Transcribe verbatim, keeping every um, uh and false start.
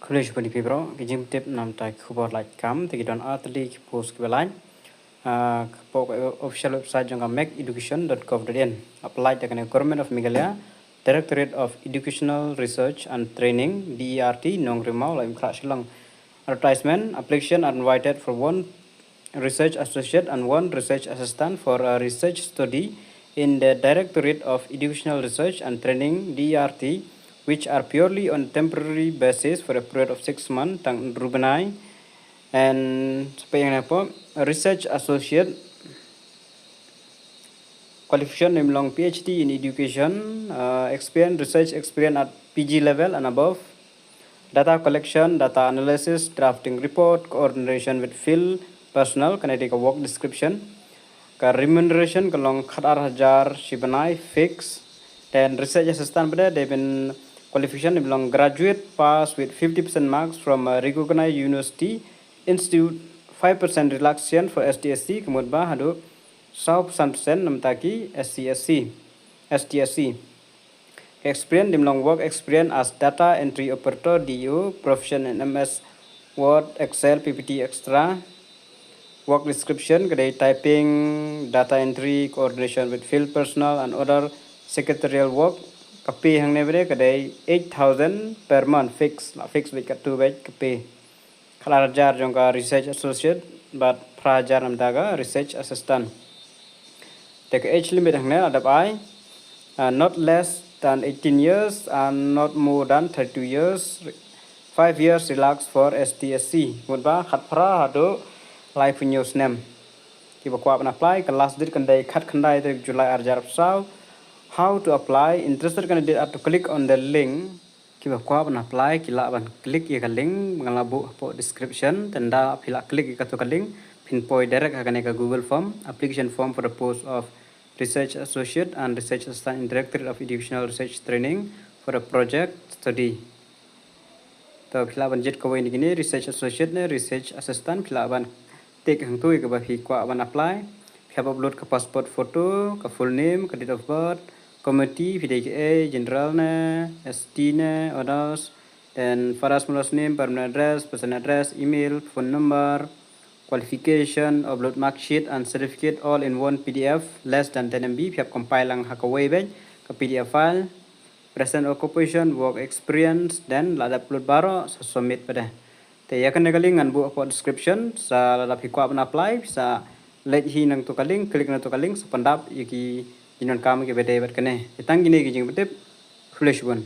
Khublei shibun ïa phi bro, ki jingtip namar ki khubor lait kam, te ki don artylli ki post kiba lait. Ah, ka official website jong ka mec education dot gov dot in. Applied da kane Government of Meghalaya, Directorate of Educational Research and Training, D E R T, Nongrimau, Laitumkhrah, Shillong. Advertisement, application are invited for one research associate and one research assistant for a research study in the Directorate of Educational Research and Training, D E R T, which are purely on temporary basis for a period of six months, tang hynriew bnai. And sa peit hangne hapoh, research associate, qualification ym long P H D in education, uh, experience, research experience at P G level and above, data collection, data analysis, drafting report, coordination with field personnel, kane dei ka work description. Ka remuneration ka long khatar hajar shi bnai fix. Then research assistant pat de, dei ban qualification ym long graduate pass with fifty percent marks from a recognized university, institute, five percent relaxation for S T S C, ka mut ba haduh saw phew san percent namar ki S C S C, S T S C. Ka experience ym long work experience as data entry operator, D E O, proficient in M S Word, Excel, P P T, et cetera. Work description ka dei typing, data entry, coordination with field personnel and other secretarial work. Ka pay hangne pat de ka dei eight thousand per month fix, la fix beit katto beit ka pay. Khatar hajar jong ka research associate, bad phra hajar namar ka research assistant. Te ka age limit hangne la dep ai, uh, not less than eighteen years and not more than thirty-two years. Five years relax for S T S C. Mut ba khatphra haduh laiphew hynñiew snem. Kiba kwah ban apply, ka last date kan dei khatkhyndai tarik July arhajar arphew saw. How to apply? Interested candidate are to click on the link. Kiba kwah ban apply ki lah ban click ïa ka link ba nga la buh hapoh description. Te ynda phi la click ïa kato ka link, phin poi direct ha kane ka Google form, application form for the post of research associate and research assistant in Directorate of Educational Research Training for a project study. To phi lah ban jied kawei na kine, research associate ne research assistant, phi lah ban tick hangto ïa kaba phi kwah ban apply. Phi hap upload ka passport photo, ka full name, ka date of birth, community, phi dei kaei, general ne, S T ne, others, then father's mother's name, permanent address, present address, email, phone number, qualification, upload mark sheet and certificate all in one P D F less than ten M B. Phi hap compile lang ha kawei beit ka P D F file. Present occupation, work experience, then la dep upload baroh, sa submit pat de. Te ïa kane ka link ngan buh hapoh description, sa lada phi kwah ban apply, sa leit hi nangto ka link, click nangto ka link, sa pyndap ïa ki jingdonkam kiba dei bad kane. Te tang kine ki jingpyntip, khublei shibun.